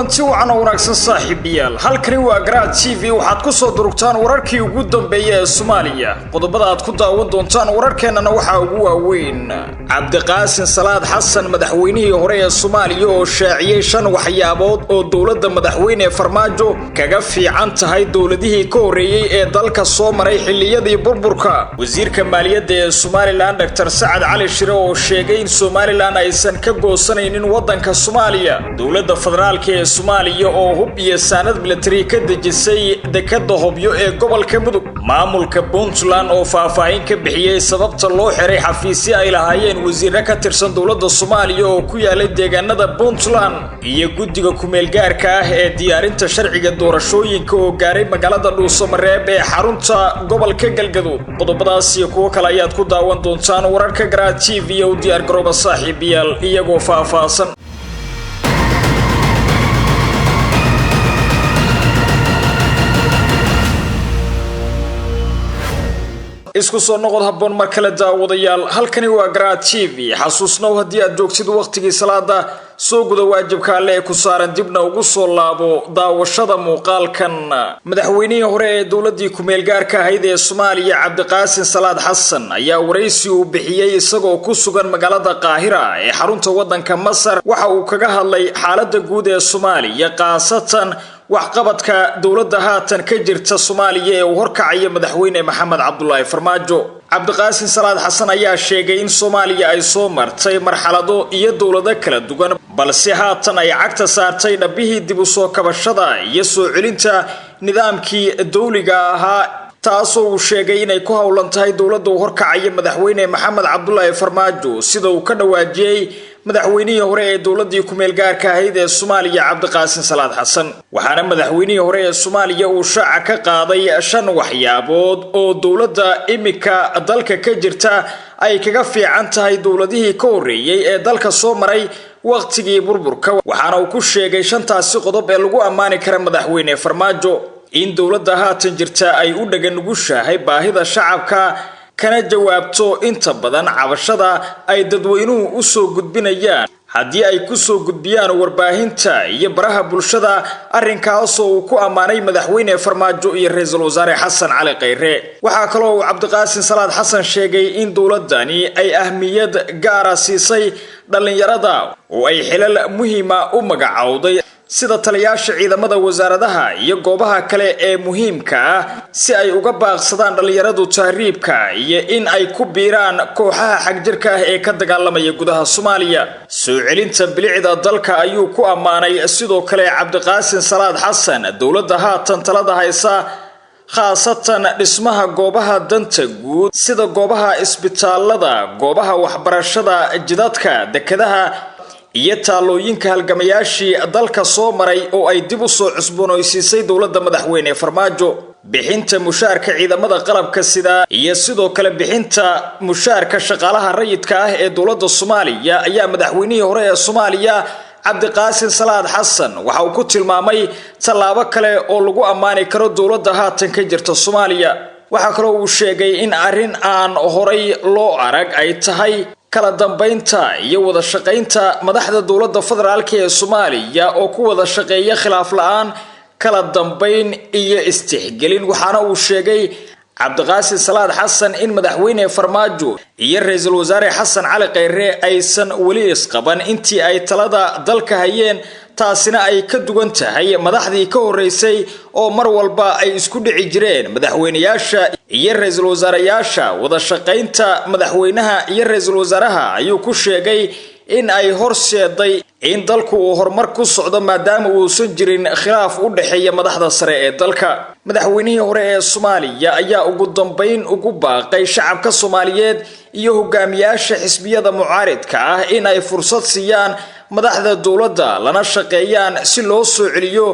Kulanti wacan oo wanaagsan, saaxiibayaal. Halkani waa Garaad TV. Waxaad ku soo durugtaan wararkii ugu dambeeya ee Soomaaliya. Qodobada aad ku daawan doontaan wararkeennana waxaa ugu waaweyn: Cabdiqaasin Salaad Xasan, madaxweynihii hore ee Soomaaliya, oo shaaciyey shan waxyaabood oo dowladda madaxweyne Farmaajo kaga fiican tahay dowladihii ka horreeyey ee dalka soo maray xilliyadii burburka. Wasiirka maaliyadda ee Somaliland, Dr Sacad Cali Shire, oo sheegay in Somaliland aysan ka goosanaynin waddanka Soomaaliya. Dowladda federaalka ee Soomaaliya oo hub iyo saanad military ka dejisay dekadda Hobyo ee gobolka Mudug. Maamulka Puntland oo faahfaahin ka bixiyey sababta loo xiray xafiisyo ay lahaayeen wasiirro ka tirsan dowladda Soomaaliya oo ku yaalay deegaanada Puntland. Iyo guddiga kumeelgaarka ah ee diyaarinta sharciga doorashooyinka oo gaaray magaalada Dhuusamareeb ee xarunta gobolka Galgaduud. Qodobadaas iyo kuwo kale ayaad ku daawan doontaan wararka Garaad TV. U diyaar garooba, saaxiibayaal, iyagoo faahfaahsan. Isku soo noqod habboon mar kale, daawadayaal. Halkani waa Garaad TV. Xasuusnow, haddii aad joogtid wakhtigii salaada, soo guda waajibka Alle ee ku saaran, dibna ugu soo laabo daawashada muuqaalkan. Madaxweynihii hore ee dowladii kumeelgaarka ahayd ee Soomaaliya, Cabdiqaasin Salaad Xasan, ayaa waraysi uu bixiyey isagoo ku sugan magaalada Qaahira ee xarunta waddanka Masar waxa uu kaga hadlay xaaladda guud ee Soomaaliya, khaasatan waxqabadka dowladda haatan ka jirta Soomaaliya ee uu horkacaya madaxweyne Maxamed Cabdulaahi Farmaajo. Cabdiqaasin Salaad Xasan ayaa sheegay in Soomaaliya ay soo martay marxalado iyo dowlado kala duwan, balse haatan ay cagta saartay dhabbihii dib u soo kabashada iyo soo celinta nidaamkii dowliga ahaa, taasoo uu sheegay inay ku howlan tahay dowladda uu horkacaya madaxweyne Maxamed Cabdulaahi Farmaajo, sida uu ka dhawaajiyey madaxweynihii hore ee dowladii kumeelgaarka ahayd ee Soomaaliya, Cabdiqaasin Salaad Xasan. Waxaana madaxweynihii hore ee Soomaaliya uu shaaca ka qaaday shan waxyaabood oo dowladda imika dalka ka jirta ay kaga fiican tahay dowladihii ka horreeyey ee dalka soo maray wakhtigii burburka. Waxaana uu ku sheegay shantaasi qodob ee lagu ammaani kara madaxweyne Farmaajo in dowladda haatan jirta ay u dhaga nugushahay baahida shacabka, kana jawaabto inta badan cabashada ay dadweynuhu u soo gudbinayaan haddii ay ku soo gudbiyaan warbaahinta iyo baraha bulshada, arrinkaasoo uu ku ammaanay madaxweyne Farmaajo iyo ra-iisul wasaare Xasan Cali Khayre. Waxaa kaloo uu Cabdiqaasin Salaad Xasan sheegay in dowladani ay ahmiyad gaara siisay dhallinyarada oo ay xilal muhiima u magacowday, sida taliyaasha ciidamada, wasaaradaha iyo goobaha kale ee muhiimka ah, si ay uga baaqsadaan dhallinyaradu tahriibka iyo in ay ku biiraan kooxaha xagjirka ah ee ka dagaalamaya gudaha Soomaaliya. Soo celinta bilicda dalka ayuu ku ammaanay sidoo kale Cabdiqaasin Salaad Xasan dowladda haatan talada haysa, khaasatan dhismaha goobaha danta guud sida goobaha isbitaalada, goobaha waxbarashada, jidadka, dekedaha iyo taalooyinka halgamayaashii dalka soo maray oo ay dib u soo cusboonaysiisay dowladda madaxweyne Farmaajo. Bixinta mushaarka ciidamada qalabka sida iyo sidoo kale bixinta mushaarka shaqaalaha rayidka ah ee dowladda Soomaaliya ayaa madaxweynihii hore ee Soomaaliya, Cabdiqaasin Salaad Xasan, waxa uu ku tilmaamay tallaabo kale oo lagu ammaani karo dowladda haatan ka jirta Soomaaliya. Waxaa kaloo uu sheegay in arrin aan horay loo arag ay tahay kala dambaynta iyo wada shaqaynta madaxda dowladda federaalka ee Soomaaliya oo ku wada shaqeeya khilaaf la-aan, kala dambayn iyo istixgelin. Waxaana uu sheegay Cabdiqaasin Salaad Xasan in madaxweyne Farmaajo iyo ra-iisul wasaare Xasan Cali Khayre aysan weli isqaban intii ay talada dalka hayeen, taasina ay ka duwan tahay madaxdii ka horreysay oo mar walba ay isku dhici jireen madaxweyneyaasha iyo ra-iisul wasaareyaasha. Wada shaqaynta madaxweynaha iyo ra-iisul wasaaraha ayuu ku sheegay in ay horseeday in dalku uu horumar ku socdo, maadaama uusan jirin khilaaf u dhexeeya madaxda sare ee dalka. Madaxweynihii hore ee Soomaaliya ayaa ugu dambayn ugu baaqay shacabka Soomaaliyeed iyo hogaamiyaasha xisbiyada mucaaridka ah in ay fursad siiyaan madaxda dowladda, lana shaqeeyaan si loo soo celiyo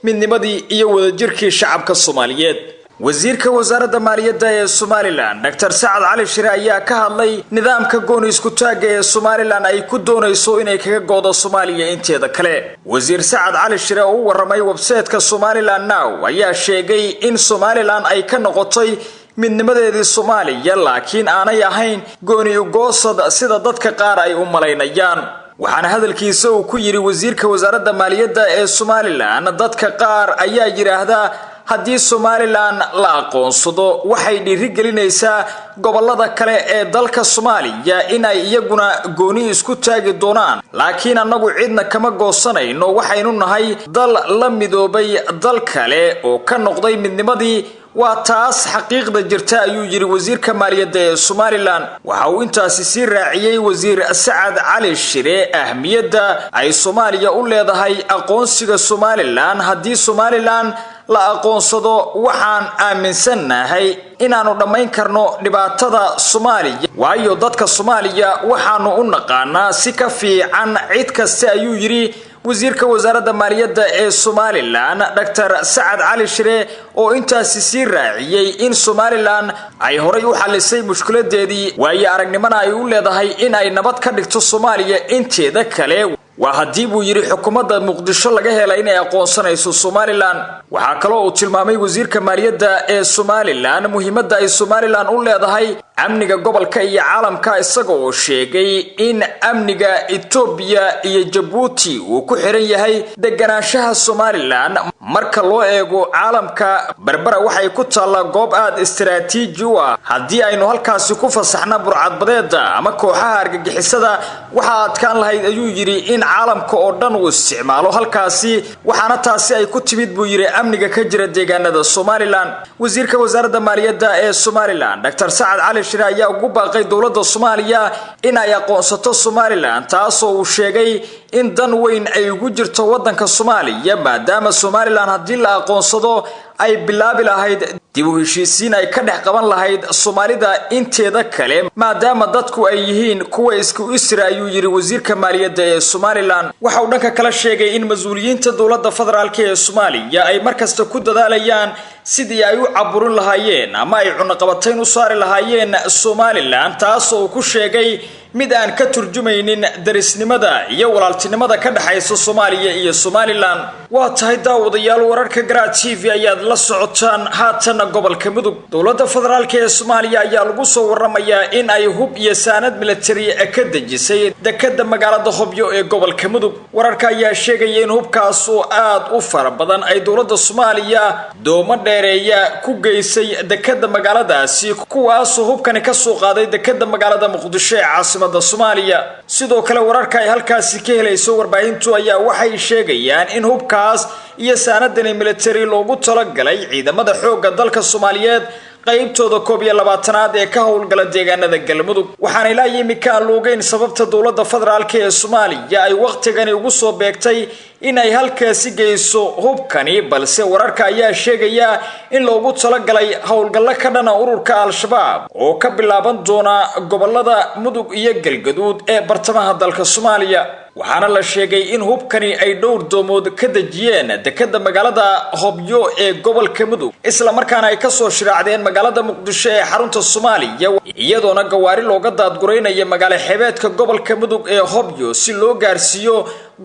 midnimadii iyo wadajirkii shacabka Soomaaliyeed. Wasiirka wasaaradda maaliyadda ee Somaliland, Dr Sacad Cali Shire, ayaa ka hadlay nidaamka gooni iskutaagga ee Somaliland ay ku doonayso inay kaga go'do Soomaaliya inteeda kale. Wasiir Sacad Cali Shire oo u waramay website-ka Somaliland Now ayaa sheegay in Somaliland ay ka noqotay midnimadeedii Soomaaliya, laakiin aanay ahayn gooni ugoosad sida dadka qaar ay u malaynayaan. Waxaana hadalkiisa uu ku yidhi wasiirka wasaaradda maaliyadda ee Somaliland: "Dadka qaar ayaa yidhaahdaa haddii Somaliland la aqoonsado, waxay dhiirigelinaysaa gobolada kale ee dalka Soomaaliya in ay iyaguna gooni isku taagi doonaan, laakiin annagu cidna kama goosanayno. Waxaynu nahay dal la midoobay dal kale oo ka noqday midnimadii. Waa taas xaqiiqda jirta," ayuu yidhi wasiirka maaliyadda ee Somaliland. Waxa uu intaasi sii raaciyey wasiir Sacad Cali Shire ahmiyadda ay Soomaaliya u leedahay aqoonsiga Somaliland. "Haddii Somaliland la aqoonsado, waxaan aaminsannahay inaannu dhammayn karno dhibaatada Soomaaliya, waayo dadka Soomaaliya waxaanu u naqaanaa si ka fiican cid kaste," ayuu yidhi wasiirka wasaaradda maaliyadda ee Somaliland, Dr Sacad Cali Shire, oo intaasi sii raaciyey in Somaliland ay horay u xalisay mushkiladeedii, waayo aragnimona ay u leedahay in ay nabad ka dhigto Soomaaliya inteeda kale. Waa haddii, buu yidhi, xukuumadda Muqdisho laga helay inay aqoonsanayso Somaliland. Waxaa kaloo uu tilmaamay wasiirka maaliyadda ee Somaliland muhiimadda ay Somaliland u leedahay amniga gobolka iyo caalamka, isaga oo sheegay in amniga Itoobiya iyo Jabuuti uu ku xiran yahay deganaanshaha Somaliland. "Marka loo eego caalamka, Berbera waxay ku taallaa goob aada istaraatiiji u ah. Haddii aynu halkaasi ku fasaxna burcadbadeeda ama kooxaha argagixisada, waxaa adkaan lahayd," ayuu yidhi, "in caalamka oo dhan uu isticmaalo halkaasi. Waxaana taasi ay ku timid," buu yidhi, "amniga ka jira deegaanada Somaliland." Wasiirka wasaaradda maaliyadda ee Somaliland, Dr Sacad Cali Shire, ayaa ugu baaqay dowladda Soomaaliya in ay aqoonsato Somaliland, taasoo uu sheegay in dan weyn ay ugu jirto waddanka Soomaaliya, maadaama Somaliland haddii la aqoonsado ay bilaabi lahayd dib u heshiisiin ay ka dhex qaban lahayd Soomaalida inteeda kale, maadaama dadku ay yihiin kuwa isku isra, ayuu yidhi wasiirka maaliyadda ee Somaliland. Waxa uu dhanka kala sheegay in mas-uuliyiinta dowladda federaalka ee Soomaaliya ay markasta ku dadaalayaan sidii ay u caburin lahaayeen ama ay cunaqabatayn u saari lahaayeen Somaliland, taasoo uu ku sheegay mid aan ka turjumaynin darisnimada iyo walaaltinimada ka dhexaysa Soomaaliya iyo Somaliland. Waa tahay, daawadayaal, wararka Garaad TV ayaad la socotaan. Haatanna gobolka Mudug. Dowladda federaalka ee Soomaaliya ayaa lagu soo waramayaa in ay hub iyo saanad militari ka dejisay dekada magaalada Hobyo ee gobolka Mudug. Wararka ayaa sheegaya in hubkaas oo aad u fara badan ay dowladda Soomaaliya doomo dheereeya ku geysay dekada magaaladaasi, kuwaasoo hubkani kasoo qaaday dekada magaalada Muqdisho ee caasimada Soomaaliya. Sidoo kale, wararka ay halkaasi ka helayso warbaahintu ayaa waxay sheegayaan in hubkaas iyo saanadani military loogu talagalay ciidamada xoogga dalka Soomaaliyeed qaybtooda 21aad ee ka howlgala deegaanada Galmudug. Waxaana ilaa imika aan loogeyn sababta dowladda federaalka ee Soomaaliya ay wakhtigani ugu soo beegtay in ay halkaasi geyso hubkani, balse wararka ayaa sheegaya in loogu talagalay howlgallo ka dhana ururka Al-Shabaab oo ka bilaaban doona gobolada Mudug iyo Galgaduud ee bartamaha dalka Soomaaliya. Waxaana la sheegay in hubkani ay dhowr doomood ka dejiyeen dekada magaalada Hobyo ee gobolka Mudug, islamarkaana ay kasoo shiraacdeen magaalada Muqdisho ee xarunta Soomaaliya, iyadoona gawaari looga daadguraynaya magaalo xeebeedka gobolka Mudug ee Hobyo si loo gaarsiiyo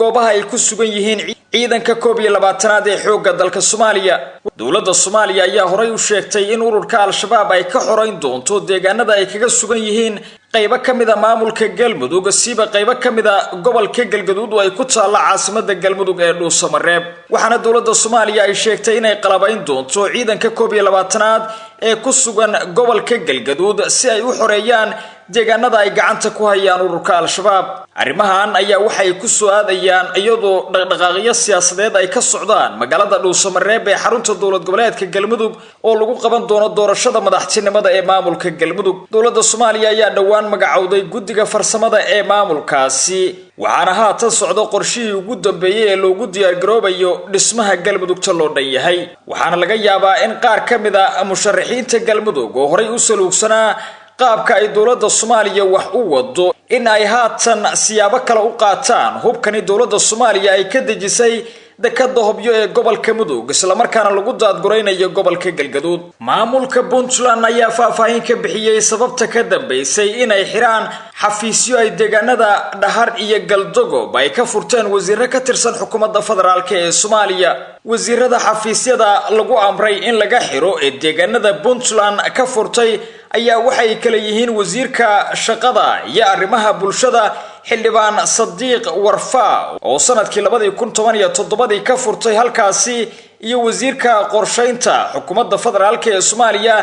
goobaha ay ku sugan yihiin ciidanka 21aad ee xoogga dalka Soomaaliya. Dowladda Soomaaliya ayaa horay u sheegtay in ururka Al-Shabaab ay ka xorayn doonto deegaanada ay kaga sugan yihiin qaybo ka mid a maamulka Galmudug, siiba qaybo ka mid a gobolka Galgaduud oo ay ku taalla caasimada Galmudug ee Dhuusamareeb. Waxaana dowladda Soomaaliya ay sheegtay inay qalabayn doonto ciidanka 21aad ee ku sugan gobolka Galgaduud si ay u xoreeyaan deegaanada ay gacanta ku hayaan ururka Al-Shabaab. Arrimahan ayaa waxay ku soo aadayaan iyadoo dhaqdhaqaaqyo siyaasadeed ay ka socdaan magaalada Dhuusamareeb ee xarunta dowlad goboleedka Galmudug, oo lagu qaban doono doorashada madaxtinimada ee maamulka Galmudug. Dowladda Soomaaliya ayaa dhowaan magacowday guddiga farsamada ee maamulkaasi, waxaana haatan socdo qorshihii ugu dambeeyey ee loogu diyaargaroobayo dhismaha Galmudugta loo dhan yahay. Waxaana laga yaabaa in qaar ka mid a musharaxiinta Galmudug oo horay u saluugsanaa qaabka ay dowladda Soomaaliya wax u wado in ay haatan siyaabo kale u qaataan hubkani dowladda Soomaaliya ay ka dejisay dekada Hobyo ee gobolka Mudug, islamarkaana lagu daadguraynayo gobolka Galgaduud. Maamulka Puntland ayaa faahfaahin ka bixiyey sababta ka dambeysay inay xiraan xafiisyo ay deegaanada Dhahar iyo Galdogob ay ka furteen wasiiro ka tirsan xukuumadda federaalka ee Soomaaliya. Wasiirada xafiisyada lagu amray in laga xiro ee deegaanada Puntland ka furtay ayaa waxay kala yihiin wasiirka shaqada iyo arrimaha bulshada Xildhibaan Sadiiq Warfaa oo sanadkii 2017-dii ka furtay halkaasi, iyo wasiirka qorshaynta xukuumadda federaalka ee Soomaaliya,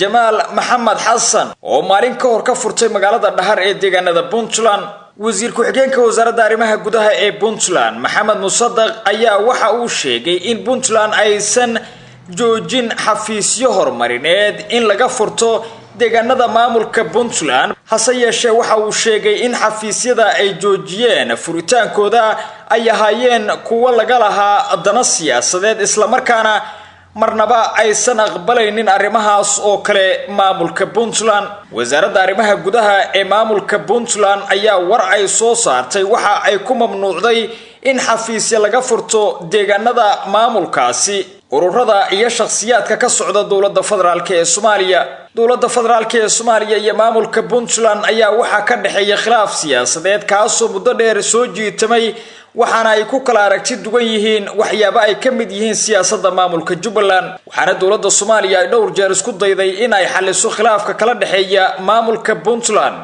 Jamaal Maxamed Xasan, oo maalin ka hor ka furtay magaalada Dhahar ee deegaanada Puntland. Wasiir ku-xigeenka wasaaradda arrimaha gudaha ee Puntland, Maxamed Musadaq, ayaa waxa uu sheegay in Puntland aysan joojin xafiisyo horumarineed in laga furto deegaanada maamulka Puntland. Hase yeeshee, waxa uu sheegay in xafiisyada ay joojiyeen furitaankooda ay ahaayeen kuwo laga lahaa dano siyaasadeed, islamarkaana marnaba aysan aqbalaynin arrimahaas oo kale maamulka Puntland. Wasaaradda arrimaha gudaha ee maamulka Puntland ayaa war ay soo saartay waxa ay ku mamnuucday in xafiisya laga furto deegaanada maamulkaasi ururada iyo shakhsiyaadka ka socda dowladda federaalka ee Soomaaliya. Dowladda federaalka ee Soomaaliya iyo maamulka Puntland ayaa waxaa ka dhexeeya khilaaf siyaasadeed, kaasoo muddo dheer soo jiitamay, waxaana ay ku kala aragti duwan yihiin waxyaabo ay ka mid yihiin siyaasadda maamulka Jubbaland. Waxaana dowladda Soomaaliya ay dhowr jeer isku dayday in ay xaliso khilaafka kala dhexeeya maamulka Puntland,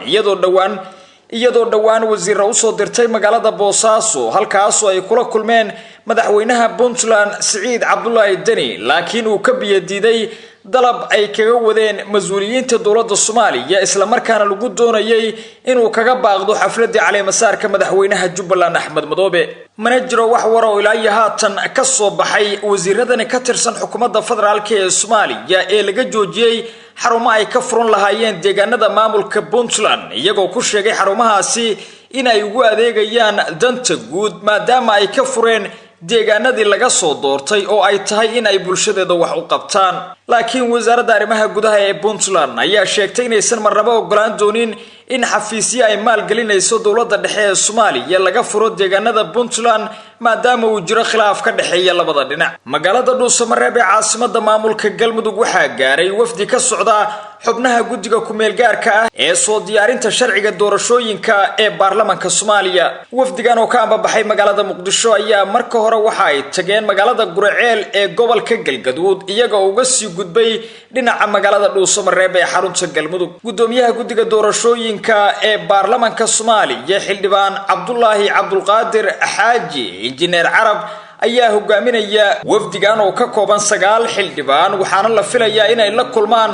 iyadoo dhowaan wasiira usoo dirtay magaalada Boosaaso, halkaasoo ay kula kulmeen madaxweynaha Puntland, Siciid Cabdulaahi Deni, laakiin uu ka biyadiiday dalab ay kaga wadeen mas-uuliyiinta dowladda Soomaaliya, islamarkaana lagu doonayay inuu kaga baaqdo xafladii caleemasaarka madaxweynaha Jubbaland, Axmed Madoobe. Mana jiro wax war oo ilaa iyo haatan ka soo baxay wasiiradani ka tirsan xukuumadda federaalka ee Soomaaliya ee laga joojiyey xarumo ay ka furan lahaayeen deegaanada maamulka Puntland, iyagoo ku sheegay xarumahaasi in ay ugu adeegayaan danta guud, maadaama ay ka fureen deegaanadii laga soo doortay oo ay tahay in ay bulshadeeda wax u qabtaan. Laakiin wasaaradda arrimaha gudaha ee Puntland ayaa sheegtay inaysan marnaba ogolaan doonin in xafiisyo ay maalgelinayso dowladda dhexe ee Soomaaliya laga furo deegaanada Puntland, maadaama uu jiro khilaaf ka dhexeeya labada dhinac. Magaalada Dhuusamareeb ee caasimada maamulka Galmudug waxaa gaaray wafdi ka socda xubnaha guddiga ku-meelgaarka ah ee soo diyaarinta sharciga doorashooyinka ee baarlamanka Soomaaliya. Wafdigan oo ka ambabaxay magaalada Muqdisho ayaa marka hore waxa ay tageen magaalada Guriceel ee gobolka Galgaduud, iyaga oo uga sii gudbay dhinaca magaalada Dhuusamareeb ee xarunta Galmudug. Gudoomiyaha guddiga doorashooyinka ee baarlamanka Soomaaliya, Xildhibaan Cabdulaahi Cabdulqaadir Xaaji Injineer Carab, ayaa hogaaminaya wafdigan oo ka kooban 9 xildhibaan, waxaana la filayaa inay la kulmaan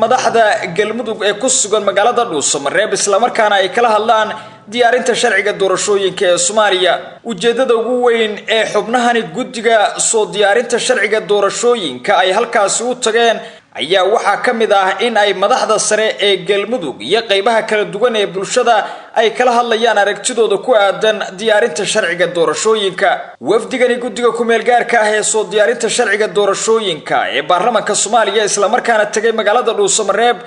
madaxda Galmudug ee ku sugan magaalada Dhuusamareeb, islamarkaana ay kala hadlaan diyaarinta sharciga doorashooyinka ee Soomaaliya. Ujeeddada ugu weyn ee xubnahani guddiga soo diyaarinta sharciga doorashooyinka ay halkaasi u tageen ayaa waxaa ka mid ah in ay madaxda sare ee Galmudug iyo qeybaha kala duwan ee bulshada ay kala hadlayaan aragtidooda ku aadan diyaarinta sharciga doorashooyinka. Wafdigani guddiga ku-meelgaarka ah ee soo diyaarinta sharciga doorashooyinka ee baarlamanka Soomaaliya, islamarkaana tegay magaalada Dhuusamareeb,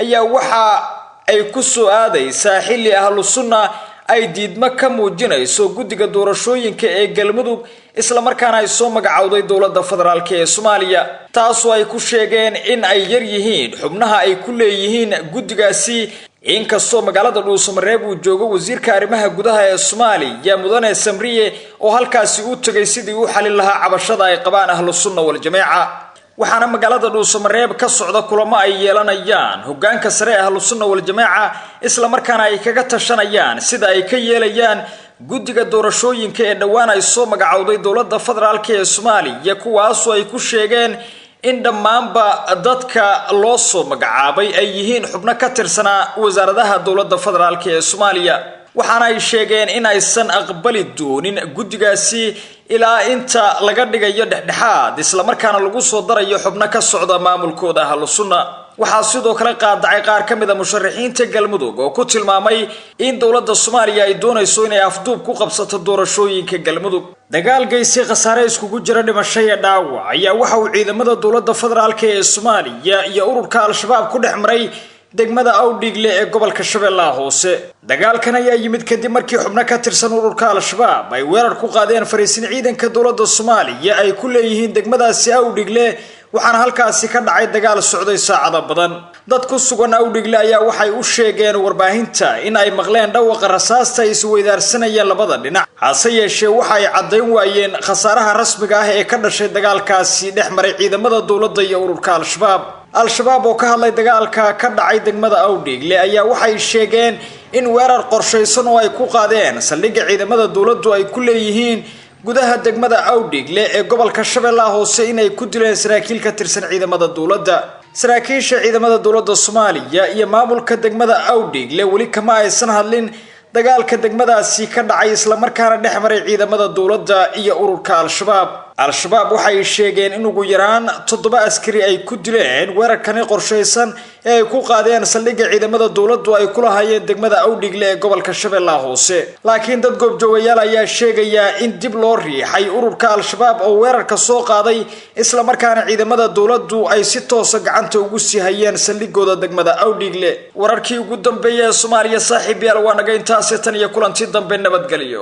ayaa waxa ay ku soo aadaysaa xilli Ahlu Sunna ay diidmo ka muujinayso guddiga doorashooyinka ee Galmudug, islamarkaana ay soo magacowday dowladda federaalka ee Soomaaliya, taasoo ay ku sheegeen in ay yar yihiin xubnaha ay ku leeyihiin guddigaasi, inkastoo magaalada Dhuusamareeb uu joogo wasiirka arrimaha gudaha ee Soomaaliya, Mudane Samriye, oo halkaasi u tegay sidii u xalin lahaa cabashada ay qabaan Ahlu Sunna Waljamaaca. Waxaana magaalada Dhuusamareeb ka socda kulamo ay yeelanayaan hogaanka sare ee Ahlu Sunna Waljamaaca, islamarkaana ay kaga tashanayaan sida ay ka yeelayaan guddiga doorashooyinka ee dhowaan ay soo magacowday dowladda federaalka ee Soomaaliya, kuwaasoo ay ku sheegeen in dhammaanba dadka loo soo magacaabay ay yihiin xubno ka tirsanaa wasaaradaha dowladda federaalka ee Soomaaliya. Waxaana ay sheegeen in aysan aqbali doonin guddigaasi ilaa inta laga dhigayo dhexdhexaad, islamarkaana lagu soo darayo xubno ka socda maamulkooda Ahlu Sunna. Waxaa sidoo kale qaadacay qaar ka mid a musharaxiinta Galmudug oo ku tilmaamay in dowladda Soomaaliya ay doonayso inay afduub ku qabsato doorashooyinka Galmudug. Dagaal geystay khasaare iskugu jira dhimasho iyo dhaawac ayaa waxa uu ciidamada dowladda federaalka ee Soomaaliya iyo ururka Al-Shabaab ku dhex maray degmada Awdhiigle ee gobolka Shabeellaha Hoose. Dagaalkan ayaa yimid kadib markii xubno ka tirsan ururka Al-Shabaab ay weerar ku qaadeen fariisin ciidanka dowladda Soomaaliya ay ku leeyihiin degmadaasi Awdhigle, waxaana halkaasi ka dhacay dagaal socday saacado badan. Dad ku sugan Awdhigle ayaa waxay u sheegeen warbaahinta in ay maqleen dhawaqa rasaasta ay isweydaarsanayeen labada dhinac, hase yeeshee waxa ay caddayn waayeen khasaaraha rasmiga ah ee ka dhashay dagaalkaasi dhex maray ciidamada dowladda iyo ururka Al-Shabaab. Al-Shabaab oo ka hadlay dagaalka ka dhacay degmada Awdhigle ayaa waxay sheegeen In weerar qorshaysan oo ay ku qaadeen saldhigga ciidamada dowladdu ay ku leeyihiin gudaha degmada Awdhigle ee gobolka Shabeellaha Hoose inay ku dileen saraakiil ka tirsan ciidamada dowladda. Saraakiisha ciidamada dowladda Soomaaliya iyo maamulka degmada Awdhigle weli kama aysan hadlin dagaalka degmadaasi ka dhacay, islamarkaana dhex maray ciidamada dowladda iyo ururka Al-Shabaab. Al-Shabaab waxay sheegeen in ugu yaraan toddoba askari ay ku dileen weerarkani qorshaysan ee ay ku qaadeen saldhigga ciidamada dowladdu ay ku lahaayeen degmada Awdhigle ee gobolka Shabeellaha Hoose. Laakiin dad goobjoogayaal ayaa sheegaya in dib loo riixay ururka Al-Shabaab oo weerarka soo qaaday, islamarkaana ciidamada dowladdu ay si toosa gacanta ugu sii hayeen saldhigooda degmada Awdhigle. Wararkii ugu dambeeya ee Soomaaliya, saaxiib yaal, waa naga intaasi. Tan iyo kulanti dambe, nabadgelyo.